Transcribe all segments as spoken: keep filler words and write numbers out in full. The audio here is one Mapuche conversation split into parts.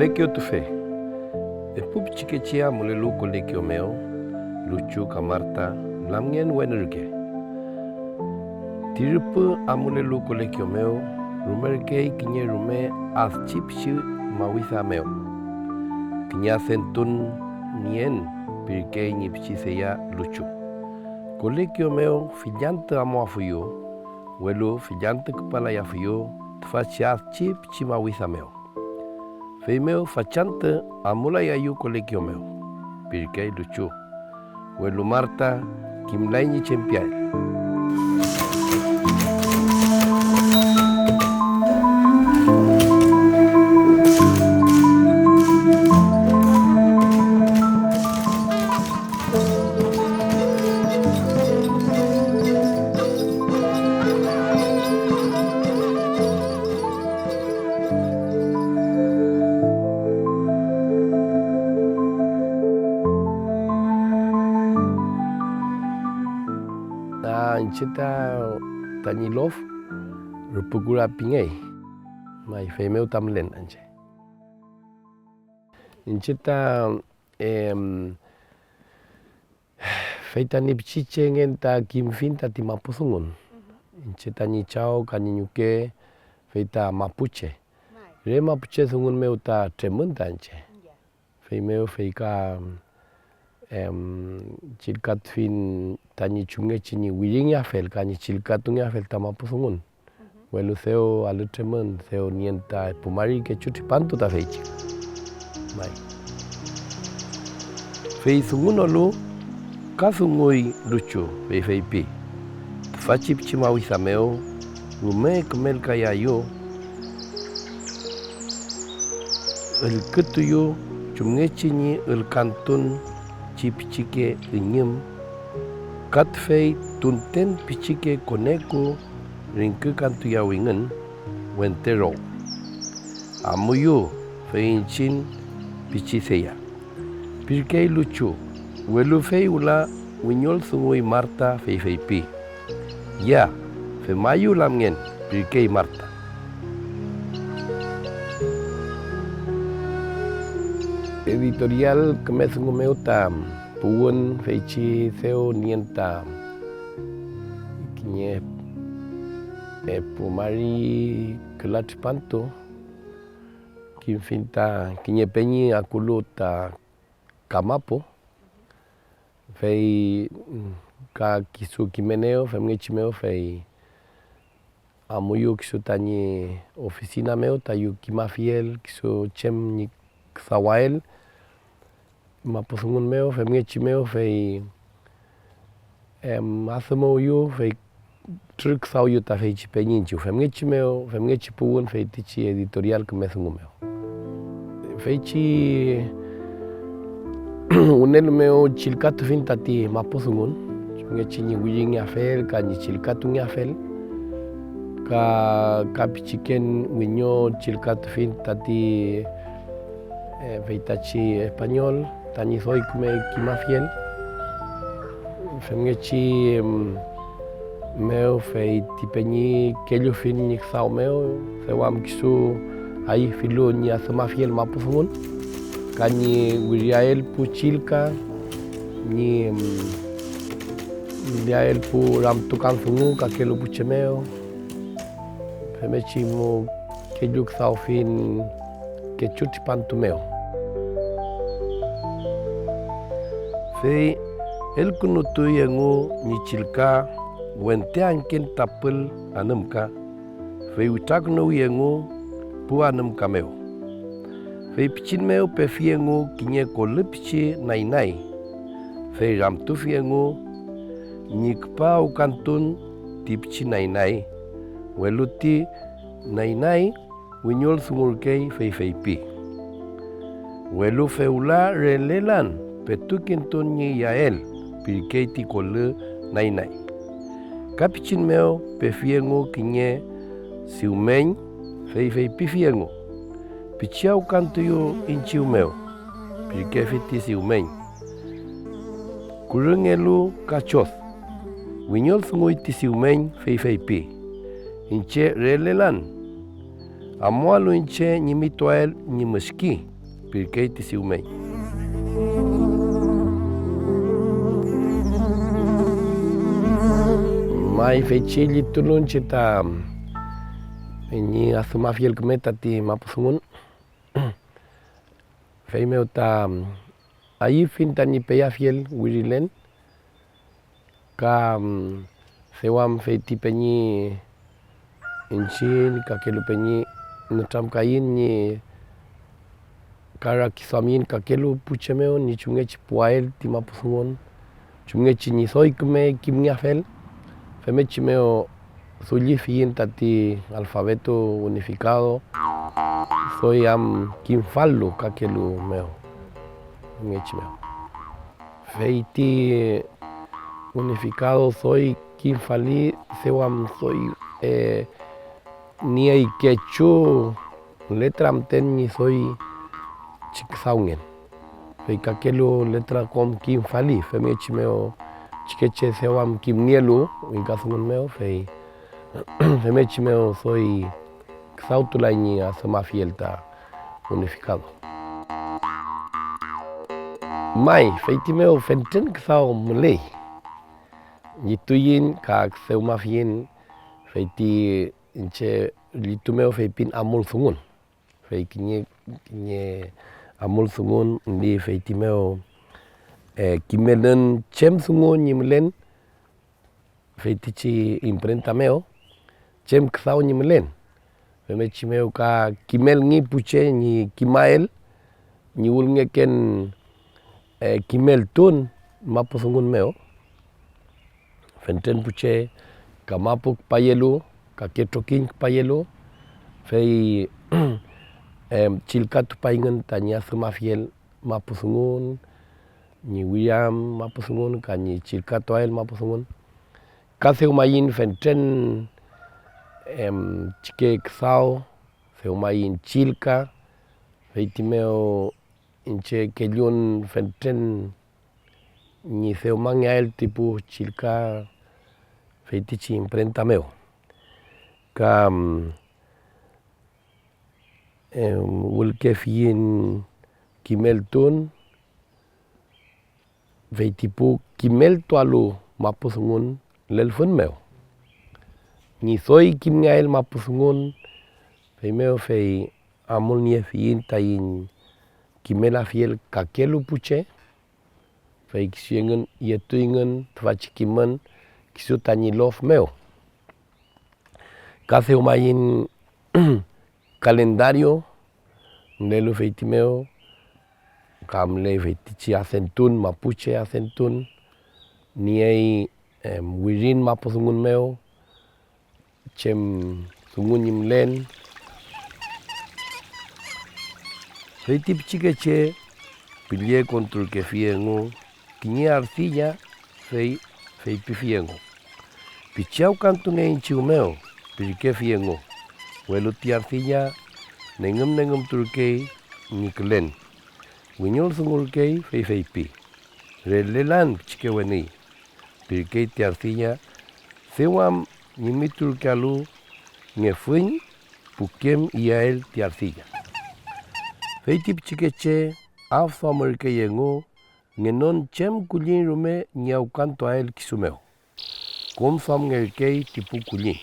Kolekiw tufe. Epu pichikeche amulelu kolekiw mew, Luchu ka Marta, lamngen wen ürke. Ti rüpü amulelu kolekiw mew, rumerkey kiñe rume adchi pichi mawida mew. Kiñe adentun nien pirkey ñi pichi deya Luchu. Kolekiw mew fill antü amuafuyu, welu fill antü küpalayafuyu tüfachi adchi pichi mawida mew. Feymew fachantü amulayayu kolekiw mew, pirkey Luchu, welu Marta kimlay ñi chem piael. Ah, iñche ta tañi lof Rüpükura pingey, may feymew ta mülen iñche. Iñche ta, em, fey tañi pichichengen ta kimfiñ tati mapu dungun. Iñche tañi chaw ka ñi ñuke, fey ta mapuche. Re mapuche dungun mew ta tremün ta iñche. Feymew fey ka, em, chillkatufiñ tañi chumngechi ñi wiringeafel ka ñi chillkatungeafel ta mapu dungun. Welu dew alü tremün, dew nien ta epu mari kechu tripantu ta feychi may. Fey dungunolu, ka dunguy Luchu, fey feypi: "Tüfachi pichi mawida mew rume kümelkayayu, ülkütuyu chumngechi ñi ülkantun chi pichike üñüm, ka tüfey tunten pichike koneku ringkükantuyawingün wente row. Amuyu, fey iñchiñ pichi deya", pirkey Luchu, welu fey wüla wiñoldunguy Marta, fey feypi: "Ya, femayu lamngen", pirkey Marta. Editorial Küme Dungu mew ta puwün feychi dew nien ta kiñe epu mari küla tripantu, kimfiñ ta kiñe peñi akulu ta kamapu, fey, mm, ka kisu kimenew femngechi mew, fey amuyu kisu tañi ofisina mew tayu kimafiel kisu chem ñi küdawael mapu dungun mew femngechi mew, fey, em, adümuwyu, fey trürküdawyu ta feychi peñi iñchiw. Femngechi mew, femngechi puwün feytichi editorial Küme Dungu mew. Feychi wünelu mew chillkatufiñ tati mapu dungun, chumngechi ñi wiringeafel ka ñi chillkatungeafel, ka, ka pichiken wiño chillkatufiñ tati, eh, feytachi español tañi doy küme kimafiel. Femngechi, em, mew, fey ti peñi kellufiñ ñi küdaw mew, dew am kisu ayüfilu ñi adümafiel mapu dungun, ka ñi wiriael pu chillka, ñi, em, wiriael pu ramtukan dungu kakelu pu che mew. Femngechi mu kellu küdawfiñ kechu tripantu mew. Fey elkünutuy engu ñi chillka wente angken tapül anümka, fey witrakünuwi engu pu anümka mew. Fey pichin mew pefi engu kiñe kolü pichi naynay, fey ramtufi engu ñi küpawkantun ti pichi naynay, welu ti naynay wiñoldungurkey, fey feypi: "Welu fewla relelan petu kintun ñi iyael", pirkey ti kolü naynay. Ka pichin mew pefi engu kiñe siwmeñ, fey feypifi engu: "Pichi awkantuyu iñchiw mew", pirkefi ti siwmeñ. Kurüngelu kachod, wiñoldunguy ti siwmeñ, fey feypi: "Iñche relelan, amualu iñche ñimituael ñi müshki, pirkey ti siwmey. May feychi llitulu iñche ta ñi adümafiel küme tati mapu dungun, feymew ta ayüfiñ tañi peyafiel wirilen, ka, mm, dew am feyti peñi iñchiñ kakelu peñi nütramkaiñ ñi ka rakiduamyiñ kakelu pu che mew ñi chumngechi puwael ti mapu dungun, chumngechi ñi doy küme kimngeafel. Femngechi mew dullifiyiñ tati alfabeto unificado, doy am kimfal-lu kakelu mew, femngechi mew. Fey ti unificado doy kimfali, dew am doy, eh, niey kechu letra müten ñi doy chi küdawngen. Fey kakelu letra kom kimfali, femngechi mew pichikeche dew am kimnielu wingkadungun mew, fey femngechi mew doy küdawtulay ñi adümafiel ta unificado. May, feyti mew fentren küdaw müley. Llituiñ ka dewmafiyiñ feyti iñche llitu mew feypin amul dungun. Fey kiñe, kiñe amul dungun li feyti mew, eh, kimelün chem dungu ñi mülen feytichi imprenta mew, chem küdaw ñi mülen. Femngechi mew ka kimelngey pu che ñi kimael ñi wülngeken, eh, kimeltun mapu dungun mew. Fentren pu che kamapu küpayelu, kake trokiñ küpayelu, fey, em, chillkatupayngün tañi adümafiel mapu dungun, ñi wiram mapu dungun ka ñi chillkatuael mapu dungun. Ka dewmayiñ fentren, em, chike küdaw, dewmayiñ chillka, fey ti mew iñche kellun fentren ñi dewmangeael ti pu chillka feytichi imprenta mew. Ka, em, wülkefiyiñ kimeltun fey ti pu kimeltualu mapu dungun lelfün mew ñi doy kimngeael mapu dungun, feymew fey amulniefiyiñ taiñ kimelafiel kakelu pu che, fey kisu engün yetuyngün tüfachi kimün kisu tañi lof mew. Ka dewmayiñ kalendario mülelu feyti mew, ka müley feytichi adentun, mapuche adentun, niey, em, wirin mapu dungun mew, chem dungu ñi mülen. Fey ti pichikeche pülle konturkefi engu kiñe ardilla, fey feypifi engu: "Pichi awkantungeiñ chiw mew", pirkefi engu, welu ti ardilla nengüm-nengümturkey ñi külen. Wiñoldungurkey, fey feypi: "Relelan, pichike weni", pirkey ti ardilla, dew am ñimiturkealu ngefüñ pukem iyael ti ardilla. Fey ti pichikeche afduamürkey engu ngenon chem kulliñ rume ñi awkantuael kisu mew. Kom duamngerkey ti pu kulliñ.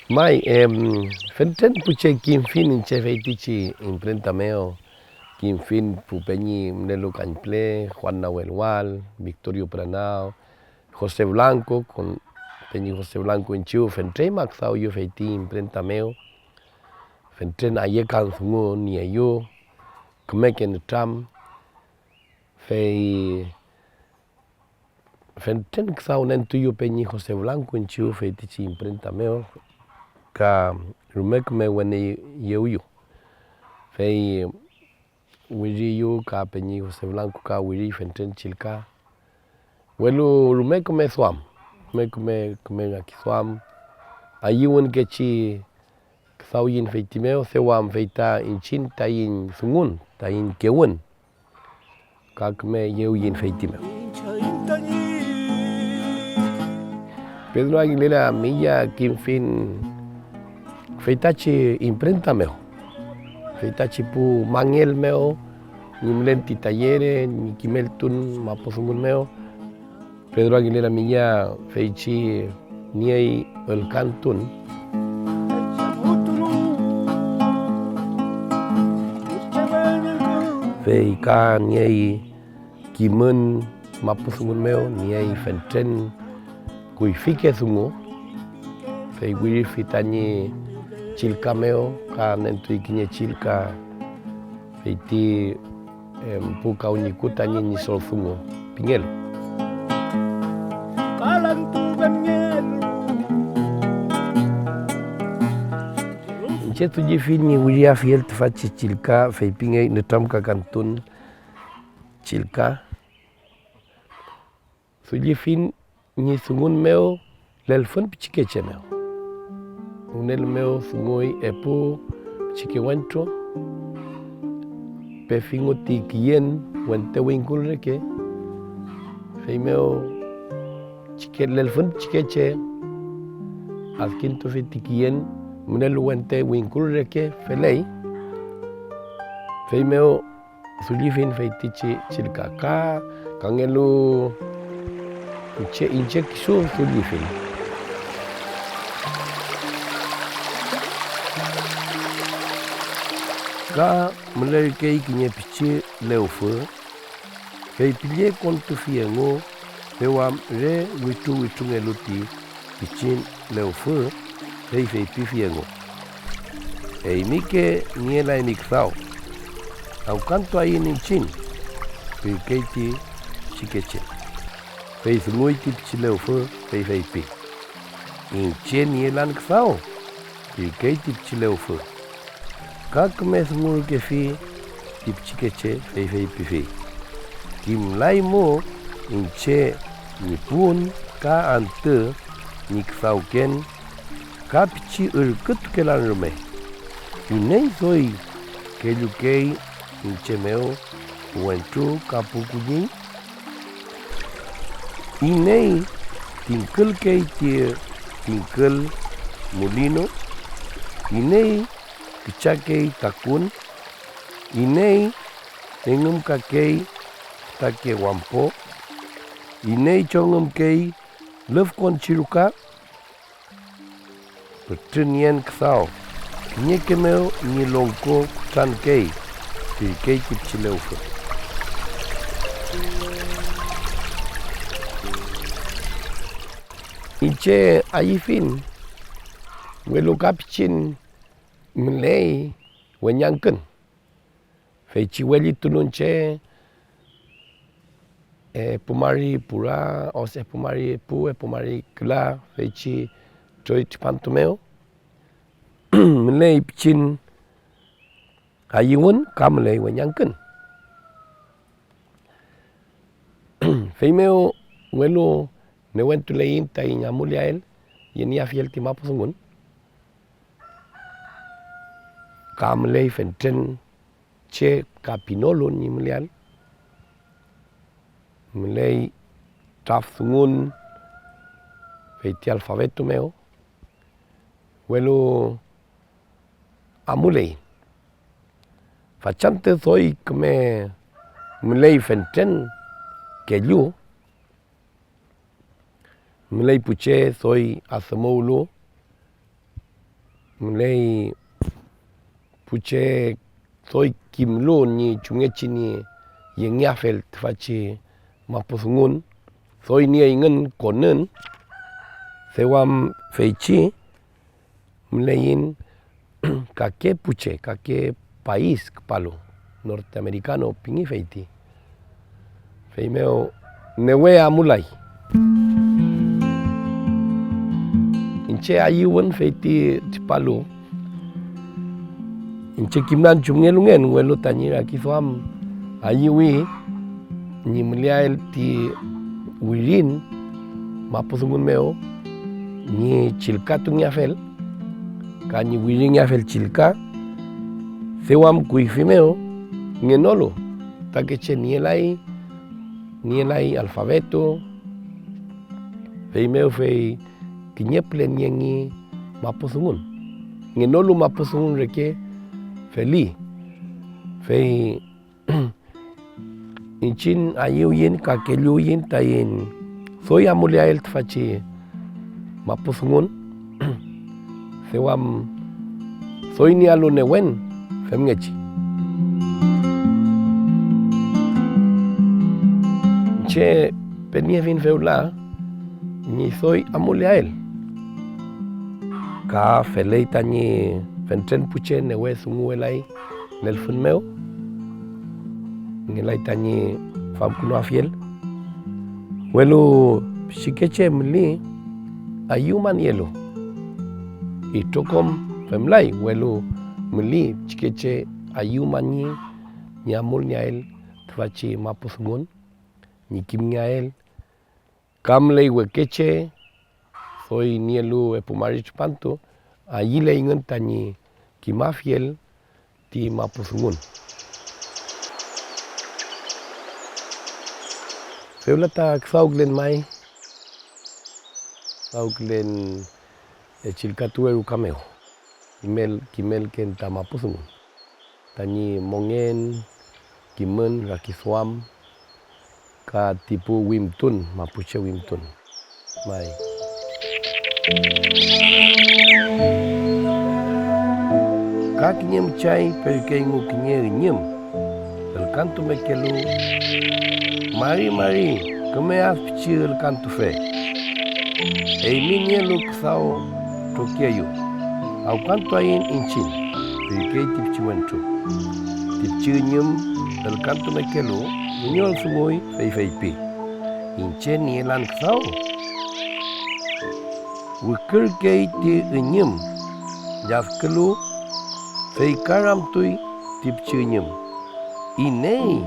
May, em, fentren pu che kimfin iñche feytichi imprenta mew, kimfin pu peñi mülelu kañpüle, Juan Nahuel Wall, Victorio Pranao, José Blanco, kon peñi José Blanco iñchiw fentrey ma küdawyu feyti imprenta mew, fentren ayekan dungu nieyu, kümeke nütram, fey fentren küdaw nentuyu peñi José Blanco iñchiw feytichi imprenta mew, ka rume küme weneyewyu. Fey wiriyu ka peñi José Blanco ka wiriy fentren chillka, welu rume küme duam, rume küme, küme rakiduam, ayüwünkechi küdawyiñ feyti mew, dew am fey ta iñchiñ taiñ dungun, taiñ kewün, ka küme yewyiñ feyti mew. Pedro Aguilera Milla kimfiñ feytachi imprenta mew, feytachi pu mangel mew ñi mülen ti tayere ñi kimeltun mapu dungun mew. Pedro Aguilera Milla feychi niey ülkantun, fey ka niey kimün mapu dungun mew, niey fentren kuyfike dungu, fey wirifi tañi chillka mew ka nentuy kiñe chillka, fey ti, em, pu kawniku tañi ñidol dungu pingelu. Iñche dullifiñ ñi wiriafiel tüfachi chillka, feypingey nütramkakantun chillka. Dullifiñ ñi dungun mew lelfün pichikeche mew. Wünelu mew dunguy epu pichike wentru, pefingu ti küyen wente wingkul reke, feymew chike-, lelfün pichikeche adkintufi ti küyen mülelu wente wingkul reke feley. Feymew dullifiñ feytichi chillka ka kangelu iñche, iñche kisu dullifiñ. Ka mülerkey kiñe pichi lewfü, fey pille kontufi engu, dew am re witru-witrungelu ti pichin lewfü, fey feypifi engu: "Eymi ke nielaymi küdaw, nagkantuaiñ iñchiñ", pirkey ti pichikeche. Fey dunguy ti pichi lewfü, fey feypi: "Iñche nielan küdaw", pirkey ti pichi lewfü. Ka küme dungurkefi ti pichikeche, fey feypifi: "Kimlaymu iñche ñi pun ka antü ñi küdawken ka pichi ürkütukelan rume. ¿Iney doy kellukey iñche mew pu wentru ka pu kulliñ? ¿Iney tingkülkey ti tingkül mulinu? ¿Iney küchakey takun? ¿Iney engümkakey fütake wampo? ¿Iney chongümkey lüfkonchi ruka? Pütrün nien küdaw, kiñeke mew ñi longko kutrankey", pirkey ti pichi lewfü. Iñche ayüfiñ, welu ka pichin müley weñangkün. Feychi wellitulun che epu mari pura, o sea, epu mari epu, epu mari küla, feychi troy tripantu mew müley pichin ayüwün ka müley weñangkün. Feymew, welu newentuleiñ taiñ amuleael yenieafiel ti mapu dungun. Ka müley fentren che ka pinolu ñi müleael. Müley traf dungun fey ti alfabeto mew, welu amuley. Fachantü doy küme müley fentren kellu. Müley pu che doy adümuwlu, müley pu che doy kimlu ñi chumngechi ñi yengeafel tüfachi mapu dungun, doy nieyngün konün, dew am feychi müleyiñ kake pu che, kake pais küpalu, norteamericano pingi feyti. Feymew newe amulay. Iñche ayüwün feyti tripalu. Iñche kimlan chumngelungen, welu tañi rakiduam ayüwi ñi müleael ti wirin mapu dungun mew ñi chillkatungeafel ka ñi wiringeafel chillka, dew am kuyfi mew ngenolu, fütakeche nielay, nielay alfabeto, feymew fey kiñe püle niengi mapu dungun. Ngenolu mapu dungun reke feli, fey iñchiñ ayüwyiñ ka kelluwyiñ taiñ doy amuleael tüfachi mapu dungun, dew am doy niealu newen femngechi. Iñche peniefiñ fewla ñi doy amuleael, ka feley tañi fentren pu che newe dunguwelay lelfün mew, ngelay tañi famkünuafiel, welu pichikeche müli ayüwmanielu. Itrokom femlay, welu müli pichikeche ayüwmañi ñi amulngeael tüfachi mapu dungun, ñi kimngeael. Ka müley wekeche doy nielu epu mari tripantu, ayüleyngün tañi kimafiel ti mapu dungun. Fewla ta küdawkülen may, küdawkülen chillkatuwe ruka mew, kimel-, kimelken ta mapu dungun, tañi mongen, kimün, rakiduam, ka ti pu wimtun, mapuche wimtun may. Ka kiñe müchay perkeyngu kiñe üñüm ülkantumekelu, mari mari küme ad pichi ülkantufe. Eymi nielu küdaw trokiayu, awkantuaiñ iñchiñ, pirkey ti pichi wentru. Ti pichi üñüm ülkantumekelu wiñol dunguy, fey feypi: Iñche nielan küdaw. Wükürkey ti üñüm lladkülu, fey ka ramtuy ti pichi üñüm: ¿Iney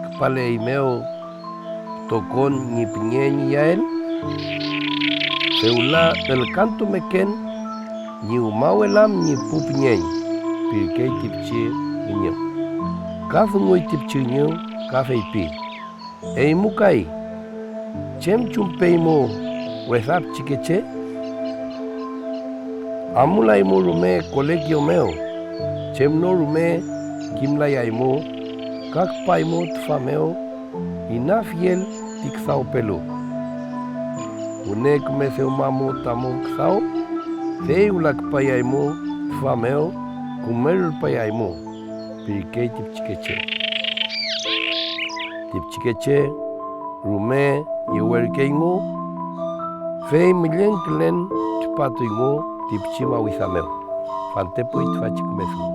küpaleeymew tokon ñi püñeñ iyael? Fewla ülkantumeken ñi umawelam ñi pu püñeñ, pirkey ti pichi üñüm. Ka dunguy ti pichi üñüm ka feypi: Eymu kay, ¿chem chumpeymu wesa pichikeche? Amulaymu rume kolekiyo mew, chem no rume kimlayaymu, ka küpaymu tüfa mew inafiel ti küdawpelu. Wüne küme dewmamu tamu küdaw, fey wüla küpayaymu tüfa mew, küme rulpayaymu, pirkey ti pichikeche. Ti pichikeche rume yewerkeyngu, fey müllenkülen tripatuyngu ti pichi mawida mew. Fantepuy tüfachi küme dungu.